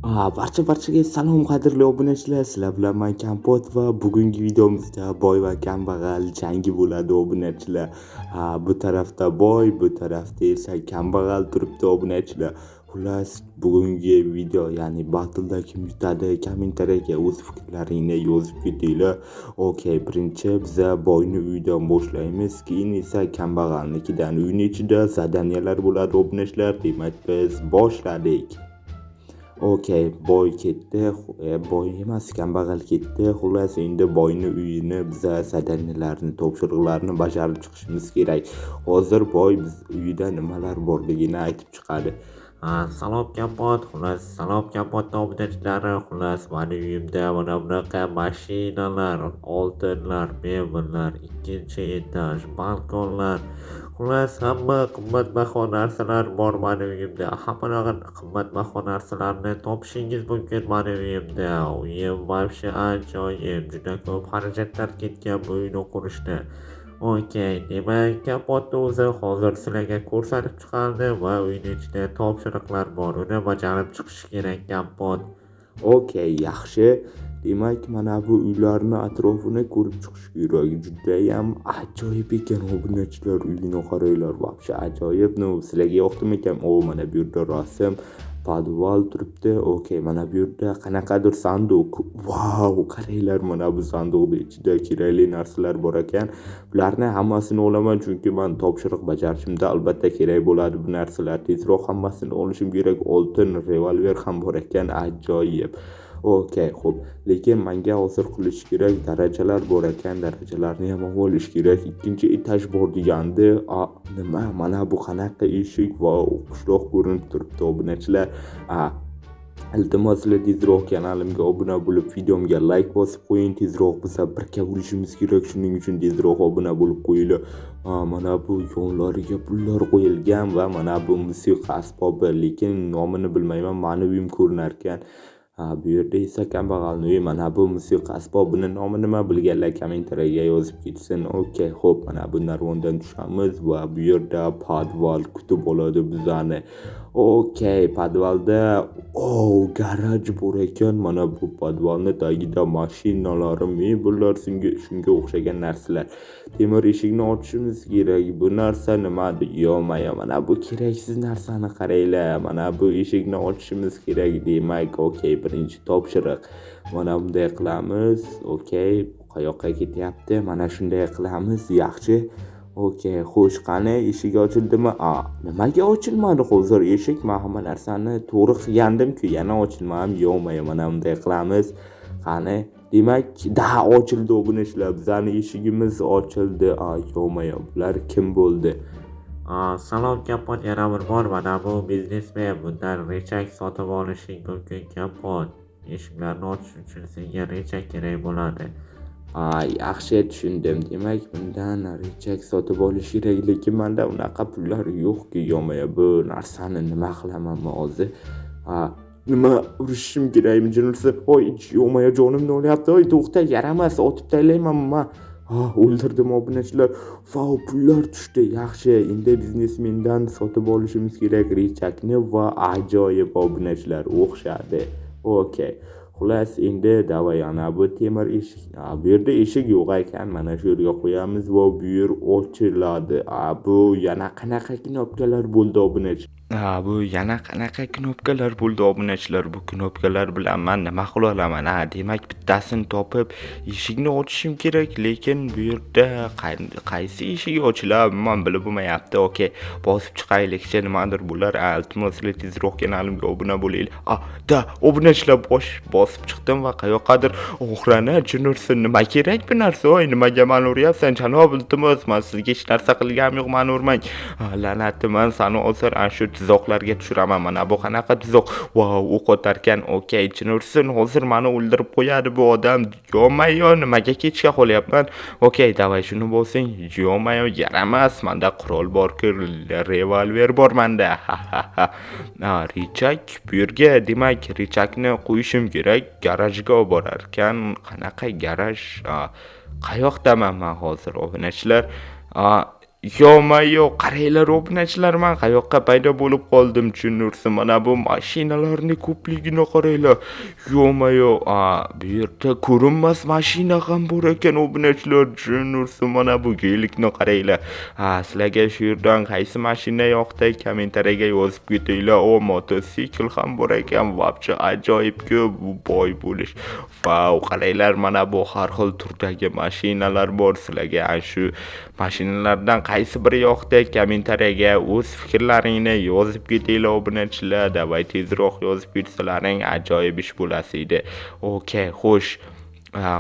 Barcha-barchaga salom, qadrli obunachilar. Sizlar bilan men Kampot va bugungi videomizda boy va kambag'al jangi bo'ladi, obunachilar. Bu tarafda boy, bu tarafda esa kambag'al turibdi, obunachilar. Xullas, bugungi video, ya'ni battleda kim yutadi, kommentariyaga o'z fikrlaringni yozib ketinglar. Okey, birinchi biza boyni uyidan boshlaymiz, keyin esa kambag'alnikidan. Uyni ichida задания lar bo'ladi, obunachilar. Demak, biz boshladik. Okey, boy ketdi. Boy emas, kambag'al ketdi. Xullas, endi boyni uyini biza задания larni, topshiriqlarni bajarib chiqishimiz kerak. Hozir boy biz uyida nimalar borligini aytib chiqadi. Salom, Kampot, xullas, salom, Kampotni obunachilari. Xullas, mani uyimda mana bunaqa mashinalar, oltinlar, mebellar, ikkinchi etaj, balkonlar, xullas, hamma qimmatbaho narsalar bor mani uyimda. Hamma qimmatbaho narsalarni topishingiz mumkin mani uyimda. Uyim вообще ajoyib, juda ko'p xarajatlar ketgan bu uyni qurishda. Okey, demak, Kampotni o'zi hozir sizlarga ko'rsatib chiqardi va uyni ichida topshiriqlar bor, uni bajarib chiqish kerak, Kampot. Okey, yaxshi. Demak, mana bu uylarni atrofini ko'rib chiqish kerak. Judayam ajoyib ekan, obunachilar, uyini qaranglar, вообще ajoyib. Ну, sizlarga yoqdimikan? O, mana bu yerda rasm, podval turibdi. Okey, mana bu yerda qanaqadir sanduq. Vau, qaranglar, mana bu sanduqni ichida kerakli narsalar bor ekan. Bularni hammasini olaman, chunki man topshiriq bajarishimda albatta kerak bo'ladi bu narsalar. Tezroq hammasini olishim kerak. Oltin revolver ham bor ekan, ajoyib. Okey, xo'p, lekin menga hozir qilish kerak, darajalar bor ekan, darajalarni ham olish kerak. Ikkinchi etaj bor degandi. A, nima? Mana bu qanaqa eshik? Vau, qishloq ko'rinib turibdi, obunachilar. A, iltimos, sizlar tezroq kanalimga obuna bo'lib, videomga layk bosib qo'ying. Tezroq biza birga bo'lishimiz kerak, shuning uchun tezroq obuna bo'lib qo'yinglar. Mana bu yonlariga pullar qo'yilgan va mana bu musiqa asbobi, lekin nomini bilmayman, mani uyim ko'rinar ekan. Ha, bu yerda esa kambag'alni uyi. Mana bu musiqa asbobini nomi nima, bilganlar kommentariyaga yozib ketsin. Okey, xo'p, mana bu narvondan tushamiz va bu yerda podval kutib oladi bizani. Okey, podvalda, o, garaj bor ekan. Mana bu podvalni tagida mashinalar, mebellar, shunga o'xshagan narsalar. Temir eshikni ochishimiz kerak. Bu narsa nima? Ё-моё, mana bu keraksiz narsani qaranglar. Mana bu eshikni ochishimiz kerak. Demak, okey, birinchi topshiriq. Mana bunday qilamiz. Okey, qayoqqa ketyapti? Mana shunday qilamiz. Yaxshi. Okey, xo'sh, qani, eshik ochildimi? A, nimaga ochilmadi hozir eshik? Men hamma narsani to'g'ri qilgandim-ku, yana ochilmadi. Ё-моё, mana bunday qilamiz. Qani, demak, da ochildi, obunachilar. Bizani eshigimiz ochildi. A, ё-моё, bular kim bo'ldi? Salom, Kampot, yana bir bor. Mana bu biznesmen, bundan рычаг sotib olishing mumkin, Kampot. Eshiklarni ochish uchun senga рычаг kerak bo'ladi. A, yaxshi, tushundim. Demak, bundan рычаг sotib olish kerak, lekin menda unaqa pullar yo'q-ku. Ё-моё, bu narsani nima qilaman men hozir? A, nima, urishishim kerakmi jinursa? Voy, ё-моё, jonimni olyapti. Voy, to'xta, yaramas, otib tashlayman man. Ha, o'ldirdim, obunachilar. Vau, pullar tushdi. Yaxshi, endi biznesmendan sotib olishimiz kerak рычаг ni va ajoyib, obunachilar, o'xshadi. Okey. Xullas, endi давай, ana bu temir eshik. Bu yerda eshik yo'q ekan. Mana shu yerga qo'yamiz va bu yer ochiladi. A, bu yana qanaqa knopkalar bo'ldi, obunachi? Ha, bu yana qanaqa knopkalar bo'ldi, obunachilar? Bu knopkalar bilan man nima qila olaman? Ha, demak, bittasini topib eshikni ochishim kerak, lekin bu yerda qaysi eshik ochiladi, man bilib bo'lmayapti. Okey, bosib chiqaylikchi, nimadir bo'lar. A, iltimos, sizlar tezroq kanalimga obuna bo'linglar. A, da, obunachilar, bosh bosib chiqdim va qayoqqadir охрана, jin ursin, nima kerak bu narsa? Voy, nimaga mani uryapsan, janob? Iltimos, man sizga hech narsa qilganim yo'q, mani urmang. La'nati, man sani hozir ana shu tuzoqlarga tushiraman. Mana bu qanaqa tuzoq? Vau, o'q otarkan. Okey, jin ursin, hozir mani o'ldirib qo'yadi bu odam. Ё-моё, nimaga kechga qolyapman? Okey, давай, shuni bosing. Ё-моё, yaramas, manda qurol bor-ku, revolver bor manda. Ha ha ha. Рычаг bu yerga, demak, рычаг ni qo'yishim kerak. Garajga olib borar ekan. Qanaqa garaj? Qayoqdaman man hozir, obunachilar? Yo-mayo, qaranglar obunachilar, man qayoqqa paydo bo'lib qoldim, tushunursin. Mana bu mashinalarning ko'pligini qaranglar. Yo-mayo, bu yerda ko'rinmas mashina ham bor ekan obunachilar, tushunursin. Mana bu gelikni qaranglar. Sizlarga shu yerdan qaysi mashina yoqdi, kommentariyaga yozib ketinglar. O, mototsikl ham bor ekan, вообще ajoyib-ku bu boy bo'lish. Vau, qaranglar, mana bu har xil turdagi mashinalar bor. Sizlarga ana shu mashinalardan qaysi biri yoqdi, kommentariyaga o'z fikrlaringni yozib ketinglar obunachilar. Давай tezroq yozib ketsalaring ajoyib ish bo'lasi edi. Okey, xo'sh.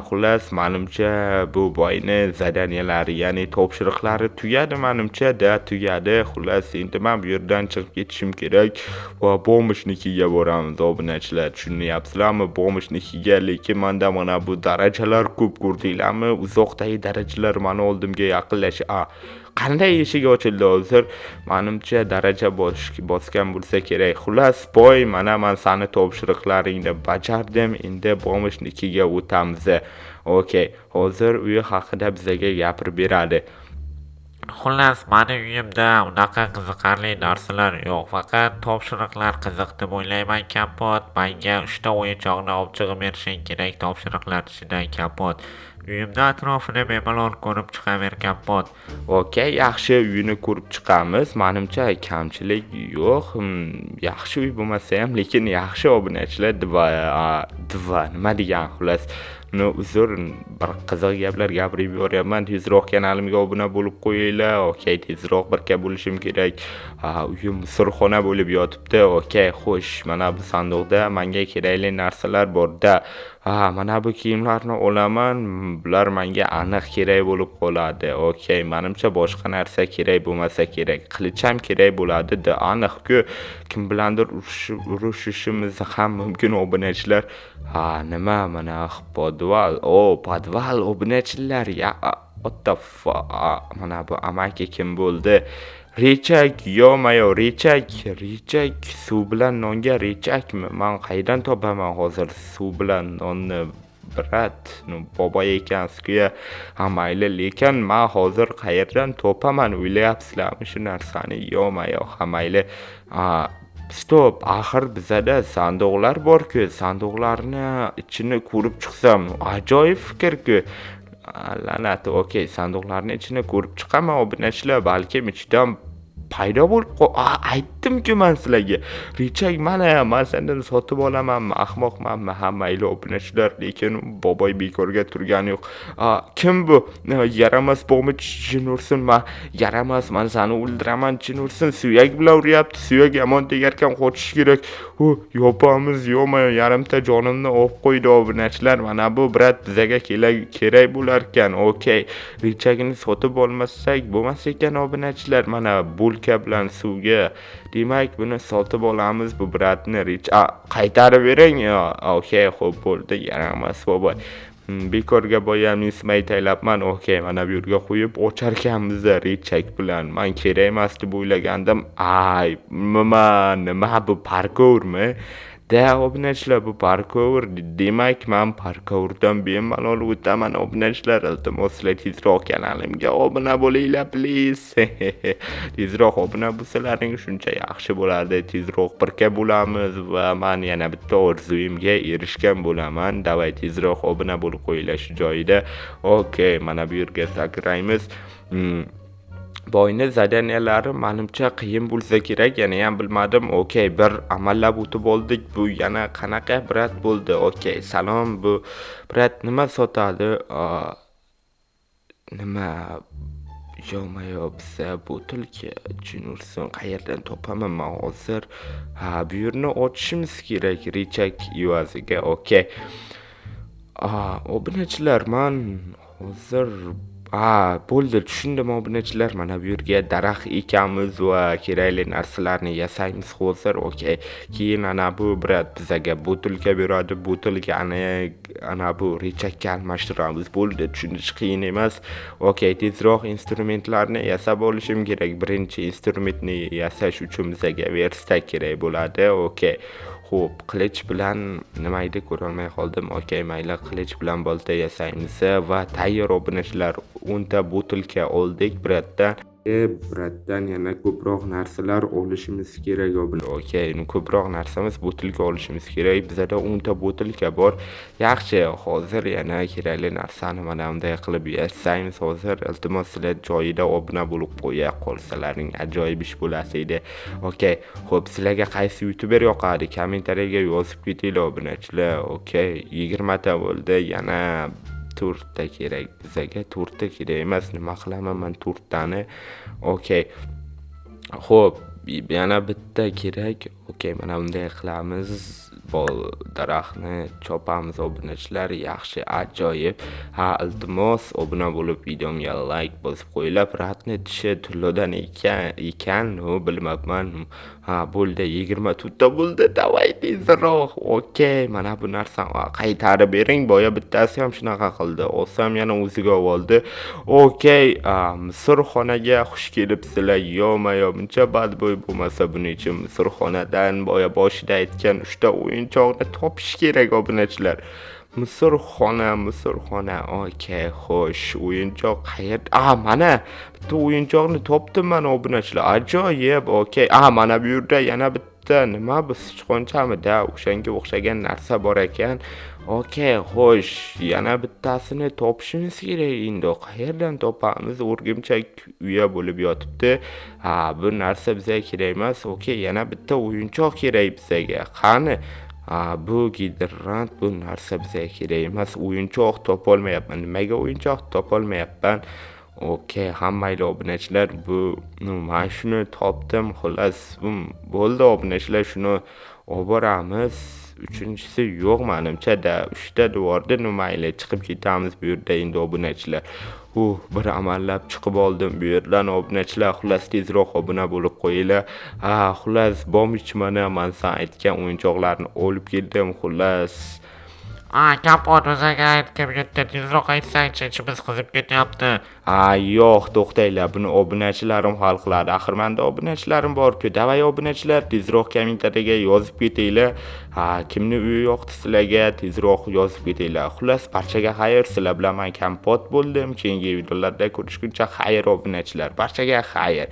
Xullas, manimcha bu boyni задания lari, ya'ni topshiriqlari tugadi manimcha, da tugadi. Xullas, endi men bu yerdan chiqib ketishim kerak va бомж nikiga boramiz obunachilar. Tushunyapsizlarmi? Бомж nikiga, lekin menda mana bu darajalar ko'p, ko'rdinglarmi? Uzoqdagi darajalar mani oldimga yaqinlash. Qanday eshik ochildi hozir? Manimcha daraja bosgan bo'lsa kerak. Xullas, boy, mana men sani topshiriqlaringni bajardim. Endi бомж nikiga o'tamiz. Okey, hozir uyi haqida bizaga gapirib beradi. Xullas, mani uyimda unaqa qiziqarli narsalar yo'q. Faqat topshiriqlar qiziq deb o'ylayman, Kampot. Menga 3 ta o'yinchoqni olib chiqib berishing kerak topshiriqlar ichidan, Kampot. Uyimni atrofini bemalol ko'rib chiqaver, Kampot. Okey, yaxshi, uyini ko'rib chiqamiz. Manimcha kamchilik yo'q. Yaxshi uy bo'lmasa ham, lekin yaxshi obunachilar. Dva nima degan, xullas. No, uzr, bir qiziq gaplar gapirib yuboryapman. Tezroq kanalimga obuna bo'lib qo'yinglar. Okey, tezroq birga bo'lishim kerak. Uyim sirxona bo'lib yotibdi. Okey, xo'sh, mana bu sandiqda menga kerakli narsalar bor-da. Mana bu kiyimlarni olaman. Bular menga aniq kerak bo'lib qoladi. Okey, menimcha boshqa narsa kerak bo'lmasa kerak. Qilich ham kerak bo'ladi-da, aniq-ku. Kim bilandir urushishimiz ham mumkin obunachilar. Nima mana podval. O, podval obunachilar. Ya, what the fuck? Mana bu amaki kim bo'ldi? Рычаг, yo-mayo, рычаг, рычаг, suv bilan nonga рычаг mi? Man qayerdan topaman hozir suv bilan nonni, брат? Ну, boboy ekansiz-ku. Ha, mayli, lekin man hozir qayerdan topaman, o'ylayapsizlarmi shu narsani? Yo-mayo, ha, mayli. Стоп, axir bizada sandiqlar bor-ku. Sandiqlarni ichini ko'rib chiqsam, ajoyib fikr-ku. La'nat, okey, sandiqlarni ichini ko'rib chiqaman obunachilar, balkim ichidan paydo bo'lib aytdim-ku man sizlarga. Рычаг mana, man sendan sotib olamanmi, ahmoqmanmi? Ha, mayli obunachilar, lekin boboy bekorga turgani yo'q. Kim bu? Yaramas бомж, jin ursin, man yaramas, man seni o'ldiraman, jin ursin. Suyak bilan uryapti, suyak yomon tegarkan, qochish kerak. U yopamiz, yo'qmi, yarimta jonimni olib qo'ydi obunachilar. Mana bu брат bizaga kerak bo'larkan. Okey, рычаг ini sotib olmasak bo'lmas ekan obunachilar. Mana bulka bilan suvga. Demak, buni sotib olamiz bu брат ni. Qaytarib bering. Okey, xo'p bo'ldi, yaramas boboy. Bekorga boyamni ismay taylabman. Okey, mana bu yerga qo'yib ocharkanmiz рычаг bilan. Man kerak emas deb o'ylagandim. Ay, nima, nima bu, parkourmi? Da obunachilar, bu parkour. Demak, man parkourdan bemalol o'taman obunachilar. Iltimos, sizlar tezroq kanalimga obuna bo'linglar, please. Tezroq obuna bo'lsalaring shuncha yaxshi bo'ladi. Tezroq birga bo'lamiz va man yana bitta orzuyimga erishgan bo'laman. Давай tezroq obuna bo'lib qo'yinglar shu joyida. Okey, mana bu yerga sakraymiz. Boyni задания lari manimcha qiyin bo'lsa kerak, yana ham bilmadim. Okey, bir amallab o'tib oldik. Bu yana qanaqa брат bo'ldi? Okey, salom, bu брат nima sotadi? Nima? Yo'ma-yo'q, biza бутылка, jin ursin, qayerdan topaman man hozir? Ha, bu yerni ochishimiz kerak рычаг evaziga. Okey. Obunachilar, man hozir bo'ldi, tushundim obunachilar. Mana bu yerga daraxt ekamiz va kerakli narsalarni yasaymiz hozir. Okey. Keyin ana bu брат bizaga бутылка beradi. Бутылка ni ana bu рычаг ka almashtiramiz. Bo'ldi, tushunish qiyin emas. Okey, tezroq instrumentlarni yasab olishim kerak. Birinchi instrumentni yasash uchun bizaga верстак kerak bo'ladi. Okey. Xo'p, qilich bilan nima edi, ko'rolmay qoldim. Okey, mayli, qilich bilan bolta yasaymiz va tayyor obunachilar, 10 ta бутылка oldik брат dan. Братан, yana ko'proq narsalar olishimiz kerak. Okey, ko'proq narsamiz, butilka olishimiz kerak. Bizada 10 ta butilka bor. Yaxshi, hozir yana kerakli narsani mana bunday qilib yasaymiz hozir. Iltimos, sizlar joyida obuna bo'lib qo'ya qolsalaring ajoyib ish bo'lasi edi. Okey, xo'p, sizlarga qaysi youtuber yoqadi? Kommentariyaga yozib ketinglar, obunachilar. Okey, 20 ta bo'ldi, yana 4 ta kerak bizaga. 4 ta kerak emas, nima qilaman man 4 tani? Okey. Xo'p, yana bitta kerak. Okey, mana bunday qilamiz. Bol daraxtni chopamiz, obunachilar. Yaxshi, ajoyib. Ha, iltimos, obuna bo'lib, videomga like bosib qo'yinglar. Братni tishi tillodan ekan, bilmabman. Ha, bo'ldi, 24 ta bo'ldi. Давай tezroq. Okey, mana bu narsani qaytarib bering. Boya bittasi ham shunaqa qildi. Olsam, yana o'ziga oldi. Okey, Misrxonaga xush kelibsizlar. Yo-mayo, buncha badbo'y bo'lmasa, buning uchun Misrxonadan boya boshida aytgan 3 ta o'yinchoqni topish kerak, obunachilar. Misrxona, Misrxona. Okey, xo'sh, o'yinchoq qayerda? A, mana bitta o'yinchoqni topdim man, obunachilar. Ajoyib. Okey. A, mana bu yerda yana bitta nima bu, sichqonchami da, o'shanga o'xshagan narsa bor ekan. Okey, xo'sh, yana bittasini topishimiz kerak endi. Qayerdan topamiz? O'rgimchak uya bo'lib yotibdi. Ha, bu narsa bizga kerak emas. Okey, yana bitta o'yinchoq kerak bizaga. Qani? Ha, bu gidrant, bu narsa bizga kerak emas. O'yinchoq topolmayapman. Nimaga o'yinchoq topolmayapman? Okey, hammaylar, obunachilar, bu mana shuni topdim. Xullas, bo'ldi, obunachilar, shuni olib boramiz. Uchinchisi yo'q manimcha-da. 3 ta devordi. Mayli, chiqib ketamiz bu yerda endi, obunachilar. Bir amallab chiqib oldim bu yerdan, obunachilar. Xullas, tezroq obuna bo'lib qo'yinglar. Ha, xullas, bomich, mana man san aytgan o'yinchoqlarni olib keldim, xullas. A, Kompot, o'zaga aytgim ketdi, tezroq aytsangchi, ichimiz qizib ketyapti. Ha, yo'q, to'xtanglar, buni obunachilarim hal qiladi. Axir menda obunachilarim bor-ku. Давай, obunachilar, tezroq kommentariyaga yozib ketinglar. Ha, kimni uyi yoqdi sizlarga, tezroq yozib ketinglar. Xullas, barchaga xayr, sizlar bilan men Kompot bo'ldim. Keyingi videolarda ko'rishguncha xayr, obunachilar. Barchaga xayr.